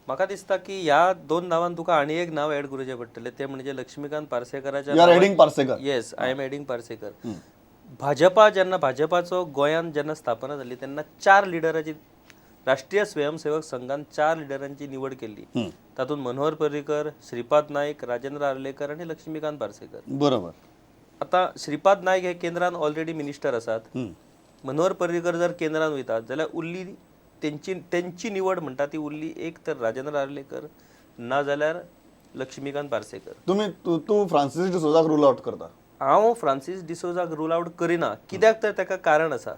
म्हाका दिसता की ह्या दोन नांवान तुका आनी एक नांव एड करूचें पडटलें, तें म्हणजे Laxmikant पार्सेकराच्या. You are adding Parsekar? Yes, I am adding Parsekar. Bhajpa जेन्ना, भाजपाचो गोंयांत जेन्ना स्थापना जाली तेन्ना चार लिडराची, राष्ट्रीय स्वयंसेवक संघान चार लिडरांची निवड केल्ली. तातूंत मनोहर पर्रीकर, श्रीपाद नायक, राजेंद्र आर्लेकर आनी लक्ष्मीकांत पार्सेकर. आतां श्रीपाद नायक हे केंद्रान ऑलरेडी मिनिस्टर आसात. मनोहर पर्रीकर जर केंद्रान वयतात जाल्यार उरली तेंची तेंची निवड म्हणटा ती उरली एक तर राजेंद्र आर्लेकर ना जाल्यार लक्ष्मीकांत पार्सेकर. तुम्ही तूं तूं फ्रांसीस डिसोजाक रूल आउट करता? हांव फ्रांसीस डिसोजाक रूल आउट करिना, कित्याक तर ताका कारण आसा.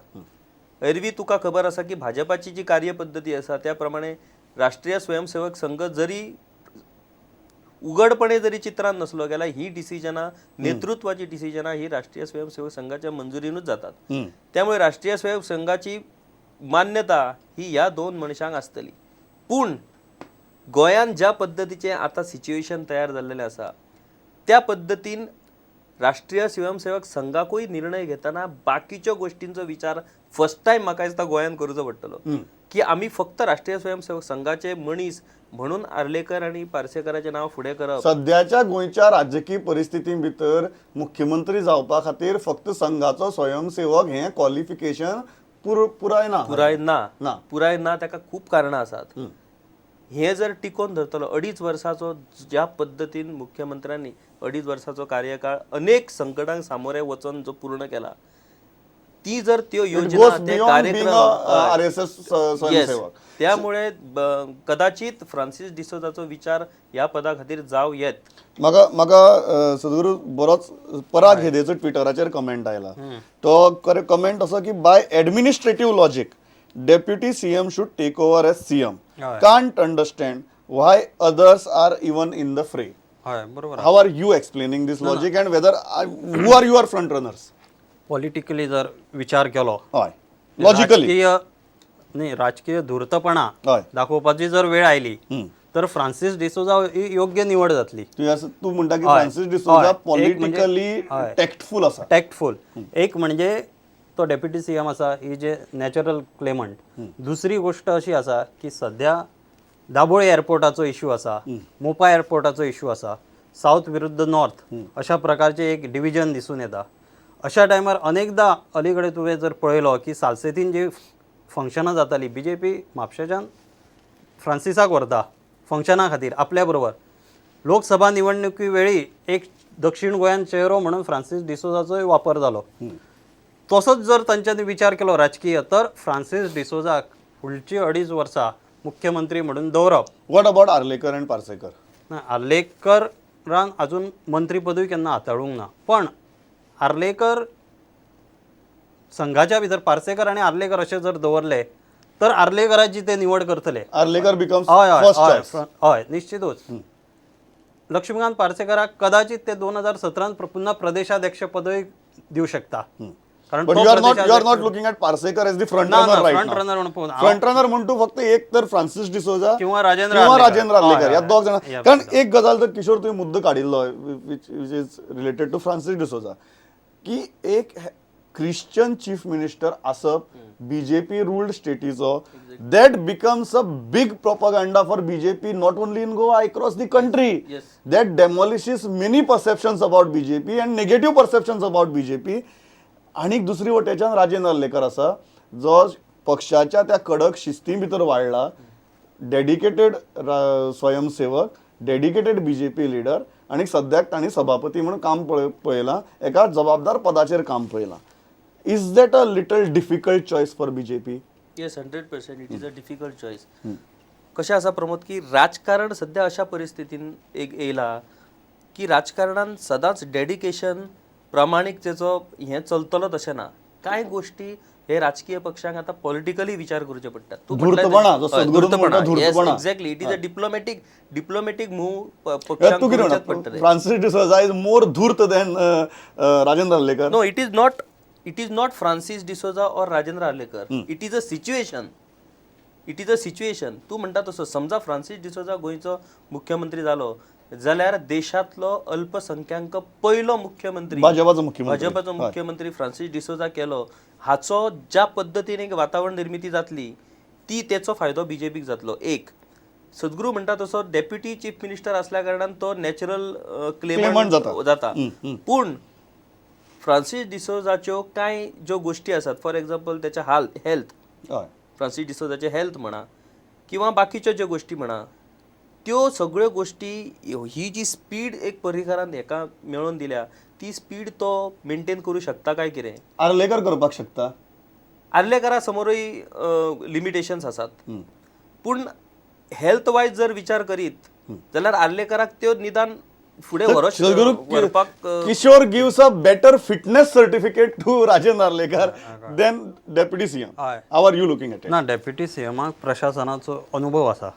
एरवी तुका खबर आसा की भाजपाची जी कार्यपद्दती आसा त्या प्रमाणे राष्ट्रीय स्वयंसेवक संघ जरी उघडपणे जरी चित्रांत नसलो गेल्यार ही डिसिजनां, नेतृत्वाची डिसिजनां ही राष्ट्रीय स्वयंसेवक संघाच्या मंजुरीनूच जातात. त्यामुळे राष्ट्रीय स्वयं संघाची मान्यता ही ह्या दोन मनशांक आसतली. पूण गोंयांत ज्या पद्दतीचें आतां सिच्युएशन तयार जाल्लेलें आसा त्या पद्दतीन राष्ट्रीय स्वयंसेवक संघाकूय निर्णय घेतना बाकीच्यो गोश्टींचो विचार फर्स्ट टायम म्हाका दिसता गोंयांत करूचो पडटलो, की आमी फक्त राष्ट्रीय स्वयंसेवक संघाचे मनीस म्हणून आर्लेकर आनी पार्सेकराचें नांव फुडें करप. सध्याच्या गोंयच्या राजकीय परिस्थिती भितर मुख्यमंत्री जावपा खातीर फक्त संघाचो स्वयंसेवक हें क्वॉलिफिकेशन पुराय ना. पुराय ना. ना. पुराय ना. ताका खूब कारणां आसात. हे जर टिकोवन धरतलो 2.5 वर्साचो, ज्या पद्दतीन मुख्यमंत्र्यांनी 2.5 वर्साचो कार्यकाळ अनेक संकटांक सामोरे वचून जो पूर्ण केला, ती जर त्यो योजना, ते कार्यक्रम आरएसएस स्वयंसेवक. त्यामुळे कदाचित फ्रांसीस डिसोजाचो विचार ह्या पदा खातीर जावं येत. म्हाका म्हाका सदगुरू, बरोच पराग हेदेचो ट्विटराचेर कमेंट आयला. तो कमेंट असो की by administrative logic deputy CM should take over as CM. Can't understand why others are even in the fray. हय, बरोबर. How are you explaining this logic and whether who are your front runners? Politically जर विचार केलो, हय, logically. राजकीय न्ही, राजकीय धूर्तपणा दाखोवपाची जर वेळ आयली तर फ्रांसीस डिसोजा ही योग्य निवड जातली. तूं म्हणटा की फ्रांसीस डिसोजा पॉलिटिकली टॅक्टफूल आसा. टॅक्टफूल. एक म्हणजे तो डेप्युटी सीएम आसा, ही जे नॅचरल क्लेमंट. दुसरी गोष्ट अशी आसा की सध्या दाबोळी एअरपोर्टाचो इश्यू आसा, मोपा एअरपोर्टाचो इश्यू आसा, साऊथ विरुद्ध नॉर्थ अशा प्रकारचे एक डिविजन दिसून येता. अशा टायमार अनेकदा अलीकडे तुवें जर पळयलो की सालसेतीन जी फंक्शनां जाताली, बीजेपी म्हापशेच्यान फ्रांसिसाक व्हरता फंक्शना खातीर आपल्या बरोबर. लोकसभा निवडणुकी वेळी एक दक्षिण गोंयान चेहरो म्हणून फ्रांसीस डिसोजाचोय वापर जालो. तसोच जर तांच्यांनी विचार केलो राजकीय तर फ्रांसीस डिसोजाक फुडची 2.5 वर्सां मुख्यमंत्री म्हणून दवरप. What about Arlekar and Parsekar? ना, आर्लेकरान अजून मंत्रीपदूय केन्ना हाताळूंक ना, पण आर्लेकर संघाच्या भितर पार्सेकर आनी आर्लेकर अशें जर दवरले तर आर्लेकराची ते निवड करतले. आर्लेकर बिकम्स हय हय फर्स्ट हय चॉयस. हय, निश्चितूच. लक्ष्मीकांत पार्सेकराक कदाचित ते 2017त पुन्हा प्रदेशाध्यक्ष पदय दिवं शकता, कारण बट तो you are not looking at Parsekar as the front ना, रनर ना, राईट? फ्रंट रनर म्हणून पळोवन फ्रंट रनर म्हणून तूं फक्त एक तर फ्रांसीस डिसोजा किंवा राजेंद्र किंवा आर्लेकर. राजेंद्र आर्लेकर ह्या दोग जाणां. ह्या कारण एक गजाल तर किशोर तुवें मुद्दो काडिल्लो which is related to Francis D'Souza, की एक क्रिश्चन चीफ मिनिस्टर आसप बीजेपी रुल्ड स्टेटीचो, that becomes a big propaganda for BJP not only in Goa, across the country. That demolishes many perceptions about BJP and negative perceptions about BJP. आनी दुसरी वटेच्यान राजेंद्र आर्लेकर आसा, जो पक्षाच्या त्या कडक शिस्ती भितर वाडला, डेडिकेटेड स्वयंसेवक, डेडिकेटेड बीजेपी लिडर आनी सद्याक तांणी सभापती म्हणून काम पळयलां, एका जबाबदार पदाचेर काम पळयलां. Is that a little difficult choice for BJP? Yes, 100% it is a difficult choice. कशें आसा प्रमोद, की राजकारण सध्या अशा परिस्थितीन एक येयला की राजकारणान सदांच डेडिकेशन, प्रामाणिकतेचो हें चलतलोच अशें ना. कांय गोश्टी हे राजकीय पक्षांक आतां पॉलिटिकली विचार करचे पडटात. तूं म्हटलें धूर्तपणा, जो सद्गुरू म्हणटा, धूर्तपणा. Exactly, it is a diplomatic move पक्षांक तूं कितें करचेच म्हणटा? पडटलें. Francis D'Souza is more धूर्त than Rajendra Arlekar? No, it is not. It is not Francis D'Souza or Rajendra Arlekar. It is a situation. It is a situation. तूं म्हणटा तसो समजा Francis D'Souza गोंयचो मुख्यमंत्री जालो जाल्यार देशांतलो अल्पसंख्याक पयलो मुख्यमंत्री भाजपाचो मुख्यमंत्री. भाजपाचो मुख्यमंत्री फ्रांसीस डिसोजा केलो, हाचो ज्या पद्दतीन एक वातावरण निर्मिती जातली ती तेचो फायदो बीजेपीक जातलो. एक सद्गुरू म्हणटा तसो डेप्युटी चीफ मिनिस्टर असल्या कारणान तो नॅचरल क्लेमंट क्लेमंट जाता. जाता. पूण फ्रांसीस डिसोजाच्यो कांय ज्यो गोश्टी आसात, फॉर एग्जाम्पल त्याच्या हाल हेल्थ, फ्रांसीस डिसोजाचे हेल्थ म्हणा किंवा बाकीच्यो ज्यो गोश्टी म्हणा, त्यो सगळ्यो गोश्टी ही जी स्पीड एक पर्रीकारान हेका मेळोवन दिल्या ती स्पीड तो मेंटेन करूं शकता काय कितें? आर्लेकर करपाक शकता. आर्लेकरा समोरूय लिमिटेशन्स आसात, पूण हेल्थ वायज जर विचार करीत जाल्यार आर्लेकराक त्यो निदान फुडें सद्गुरू, व्हरपाक Kishore gives a better fitness certificate to Rajendra Arlekar than deputy CM. हय. How are you looking at it? ना, डेप्युटी सीएमाक प्रशासनाचो अनुभव आसा.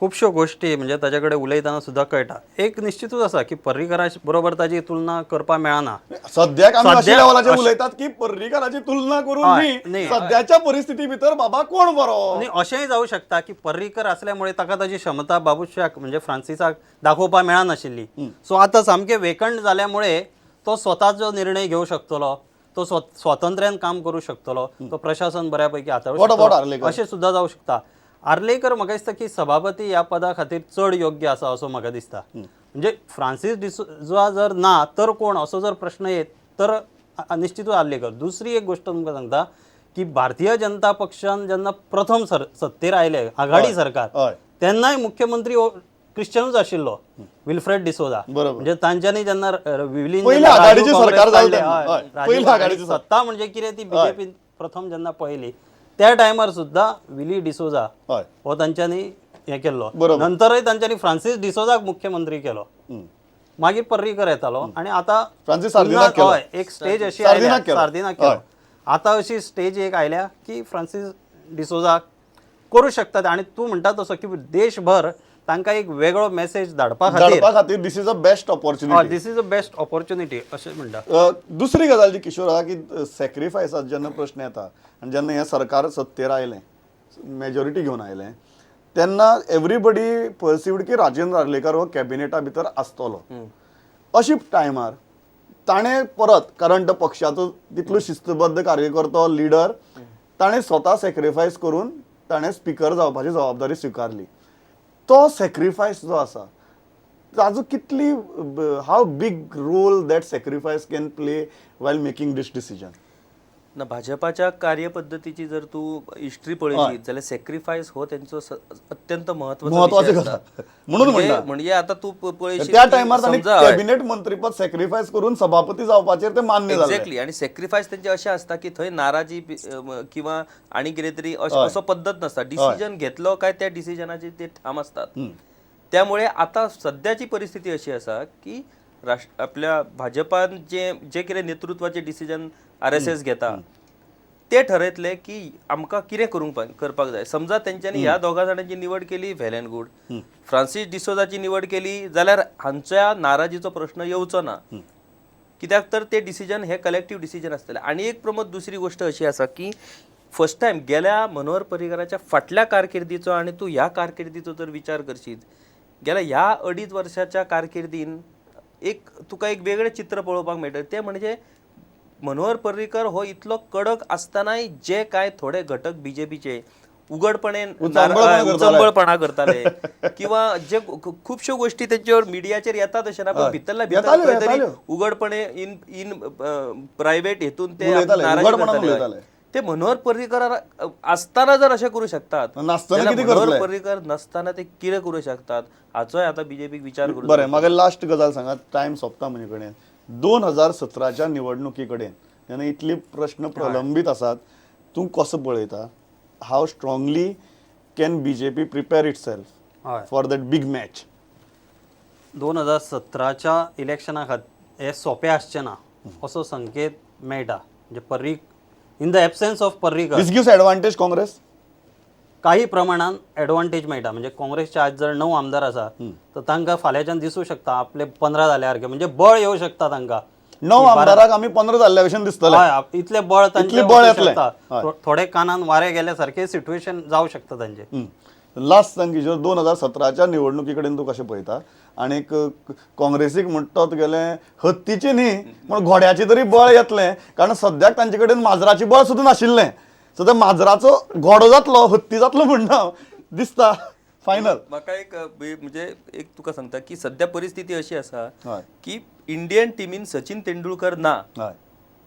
खुबश्यो गोश्टी म्हणजे ताजे कडेन उलयतना सुद्दां कळटा. एक निश्चितूच आसा की पर्रीकरा बरोबर ताजी तुलना करपाक मेळना. सद्याक आमी अशा लेवलाचेर उलयतात की पर्रीकाराची तुलना करून हय, न्ही, न्ही. सद्याच्या परिस्थिती भितर बाबा कोण बरो. आनी अशेंय जावं शकता की पर्रीकर असल्यामुळे ताका ताजी क्षमता बाबुशाक म्हणजे फ्रांसिसाक दाखोवपाक मेळनाशिल्ली. सो आतां सामकें वेकंट जाल्यामुळे तो स्वताचो निर्णय घेवं शकतलो, तो स्वातंत्र्यान काम करूं शकतलो, तो प्रशासन बऱ्या पैकी हाताळूं What about शकतलो. आर्लेकर? अशें सुद्दां जावं शकता. आर्लेकर म्हाका दिसता की सभापती ह्या पदा खातीर चड योग्य आसा असो म्हाका दिसता. म्हणजे फ्रांसीस डिसोजा जर ना तर कोण असो जर प्रश्न येत तर निश्चितूच आर्लेकर. दुसरी एक गोश्ट तुमकां सांगता की भारतीय जनता पक्षान जेन्ना प्रथम सत्तेर आयले आघाडी सरकार, तेन्नाय मुख्यमंत्री हो क्रिश्चनूच आशिल्लो, विल्फ्रेड डिसोजा. म्हणजे तांच्यांनी जेन्ना विलीन पयलें जेन्ना राजीव आघाडीचें काँग्रेस सरकार जालें काडलें, तेन्ना. हय, राजीव पयलें आघाडी आघाडीचें सरकार. सत्ता म्हणजे कितें ती बीजेपी प्रथम जेन्ना पळयली त्या टायमार सुद्दां विली डिसोजा हो तांच्यांनी हें केल्लो. नंतरय तांच्यांनी फ्रांसीस डिसोजाक मुख्यमंत्री केलो, मागीर पर्रीकर येतालो आनी आतां फ्रांसीस सार्दिनाक केलो. हय, एक स्टेज अशी आयल्या, सार्दिनाक केलो. सार्दिनाक केलो. आतां अशी स्टेज एक आयल्या की फ्रांसीस डिसोजाक करूं शकतात. आनी तूं म्हणटा तसो की देशभर तांकां एक वेगळो मेसेज धाडपा खातीर, धाडपा खातीर this is a best opportunity. This is a best opportunity अशें म्हणटा. दुसरी गजाल जी किशोर आहा की सॅक्रिफायसाचो जेन्ना प्रश्न येता आनी जेन्ना हें सरकार सत्तेर आयलें, मेजॉरिटी घेवन आयलें, तेन्ना एवरीबडी परसिव्ड की राजेंद्र आर्लेकर हो कॅबिनेटा भितर आसतलो. अशी टायमार ताणें परत, कारण तो पक्षाचो तितलो शिस्तबद्ध कार्यकर्तो लिडर, ताणें स्वता सॅक्रिफायस करून ताणें स्पिकर जावपाची जबाबदारी स्विकारली. तो सॅक्रिफायस जो आसा ताजो कितली, how big role that sacrifice can play while making this decision? ना, भाजपाच्या कार्यपद्दतीची जर तूं हिस्ट्री पळयली जाल्यार सॅक्रिफायस हो तेंचो अत्यंत म्हत्वाचो म्हत्वाची विशय आसता. गजाल. म्हणून म्हणटा. म्हणजे आतां तूं पळयशीत त्या की टायमार तांणी समजा, हय. कॅबिनेट मंत्रीपद सॅक्रिफायस करून सभापती जावपाचेर ते मान्य जाले. एक्झॅक्टली. आणि सॅक्रिफायस तेंचे अशें आसता की थंय नाराजी किंवा आनी कितें तरी असो पद्दत नासता. डिसिजन घेतलो काय त्या डिसिजनाचेर ते ठाम आसतात. त्यामुळे आता सद्याची परिस्थिती अशी आसा की आपल्या भाजपान जे जे कितें नेतृत्वाचे डिसिजन आरएसएस घेता ते ठरयतले की आमकां कितें करूंक करपाक जाय. समजा तेंच्यांनी ह्या दोगा जाणांची निवड केली, वेल अँड गुड. फ्रांसीस डिसोजाची निवड केली जाल्यार हांच्या नाराजीचो प्रश्न येवचो ना, कित्याक तर ते डिसिजन हे कलेक्टीव डिसिजन आसतले. आनी एक प्रमोद दुसरी गोश्ट अशी आसा की फर्स्ट टायम गेल्या मनोहर पर्रीकराच्या फाटल्या कारकिर्दीचो आनी तूं ह्या कारकिर्दीचो जर विचार करशीत गेल्या ह्या 2.5 वर्साच्या कारकिर्दीन एक तुका एक वेगळें चित्र पळोवपाक मेळटलें. तें म्हणजे मनोहर पर्रीकर हो इतलो कडक आसतनाय जे कांय थोडे घटक बीजेपीचे उघडपणे उचंबळपणा करताले किंवा जे खुबश्यो गोष्टी तेंच्यावर मिडियाचेर येतात अशें ना, पण भितरल्या भितर खंय तरी उघडपणे इन इन प्रायव्हेट हेतून ते नाराजी करताले. ते मनोहर पर्रीकर असताना जर अशें करू शकतात, मनोहर पर्रीकर नसताना ते कितें करू शकतात हाचोय आतां बीजेपीक विचार करू. बरें, म्हाका लास्ट गजाल सांगात, टायम सोंपता म्हजे कडेन. 2017च्या निवडणुकी कडेन जेन्ना इतले प्रश्न प्रलंबीत आसात, तूं कसो पळयता? How strongly can BJP prepare itself for that big match? 2017च्या इलेक्शना खातीर हें सोंपें आसचें ना असो संकेत मेळटा. म्हणजे in the absence of Parrikar, this gives advantage Congress, काही प्रमाणान एडवांटेज मेळटा. म्हणजे काँग्रेसचे आज जर 9 आमदार आसा तर तांकां फाल्यांच्यान दिसूं शकता आपले 15 जाल्या सारके, म्हणजे बळ येवं शकता तांकां. 9 आमदाराक आमी 15 जाल्ल्या भशेन दिसतले, इतले बळ तांचे शकता. थोडे कानान वारे गेल्या सारके सिट्युएशन जावं शकता तांचे. लास्ट सांग किशोर, 2017च्या निवडणुकी कडेन तूं कशें पळयता? आनी काँग्रेसीक म्हणटा तुगेलें हत्तीचें न्ही पूण घोड्याचें तरी बळ येतलें, कारण सद्याक तांचे कडेन माजराचें बळ सुद्दां नाशिल्लें. सो त्या माजराचो घोडो जातलो, हत्ती जातलो म्हणना दिसता. फायनल. म्हाका एक म्हणजे एक तुका सांगता की सध्या परिस्थिती अशी आसा की इंडियन टिमीन सचिन तेंडुलकर ना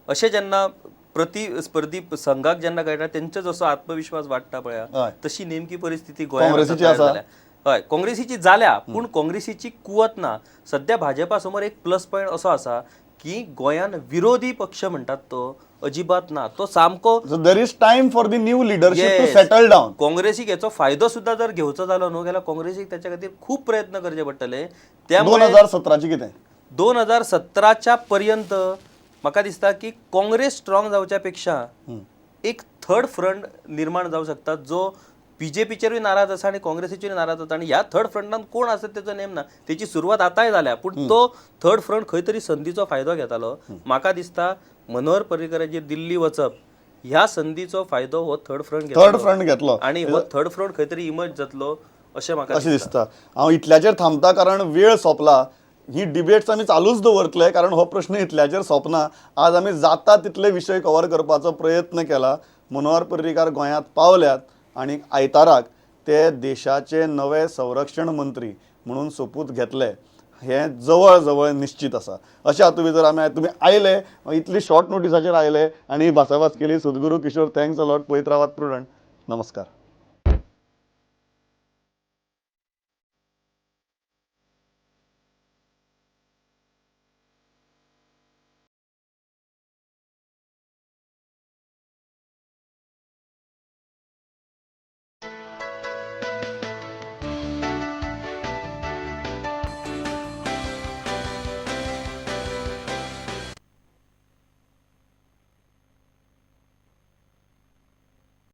अशें जेन्ना प्रतिस्पर्धी संघाक जेन्ना कळटा, तेंचो जसो आत्मविश्वास वाडटा पळया, तशी नेमकी परिस्थिती गोंयांत आतां काँग्रेसीची तयार आसा. जाल्या. हय, काँग्रेसीची जाल्या, पूण काँग्रेसीची कुवत ना. सध्या भाजपा समोर एक प्लस पॉयंट असो आसा की गोंयान विरोधी पक्ष म्हणटात तो अजिबात ना, तो सामको. So there is time for the new leadership to settle down. काँग्रेसीक हेचो फायदो सुद्धा जर घेवचो जालो न्हू जाल्यार काँग्रेसीक त्याच्या खातीर खूब प्रयत्न करचे पडटले. त्यामुळे 2017ची कितें? 2017च्या पर्यंत म्हाका दिसता की काँग्रेस स्ट्रॉंग जावच्या पेक्षा एक थर्ड फ्रंट निर्माण जावं शकता, जो बीजेपीचेरूय नाराज आसा आनी काँग्रेसीचेरूय नाराज आसा. आनी ह्या थर्ड फ्रंटान कोण आसा तेचो नेम ना. तेची सुरवात आतांय जाल्या, पूण तो थर्ड फ्रंट खंय तरी संदीचो फायदो घेतालो. म्हाका दिसता मनोहर पर्रीकराचेर दिल्ली वचप ह्या संदीचो फायदो हो थर्ड फ्रंट थर्ड फ्रंट घेतलो आणि हो थर्ड फ्रंट खंय तरी इमर्ज जातलो अशें म्हाका अशें दिसता. हांव इतल्याचेर थांबता कारण वेळ सोंपला. ही डिबेट्स आमी चालूच दवरतले कारण हो प्रश्न इतल्याचेर सोंपना. आज आमी जाता तितले विशय कवर करपाचो प्रयत्न केला. मनोहर पर्रीकार गोंयांत पावल्यात आनी आयताराक ते देशाचे नवे संरक्षण मंत्री म्हणून सोपूत घेतले हे जवळ जवळ निश्चित आसा. अशें हातूंत भितर आमी तुमी आयले, इतली शॉर्ट नोटिसाचेर आयले आनी भासाभास केली. सद्गुरू, किशोर, thanks a lot. पळयत रावात प्रुडंट. नमस्कार.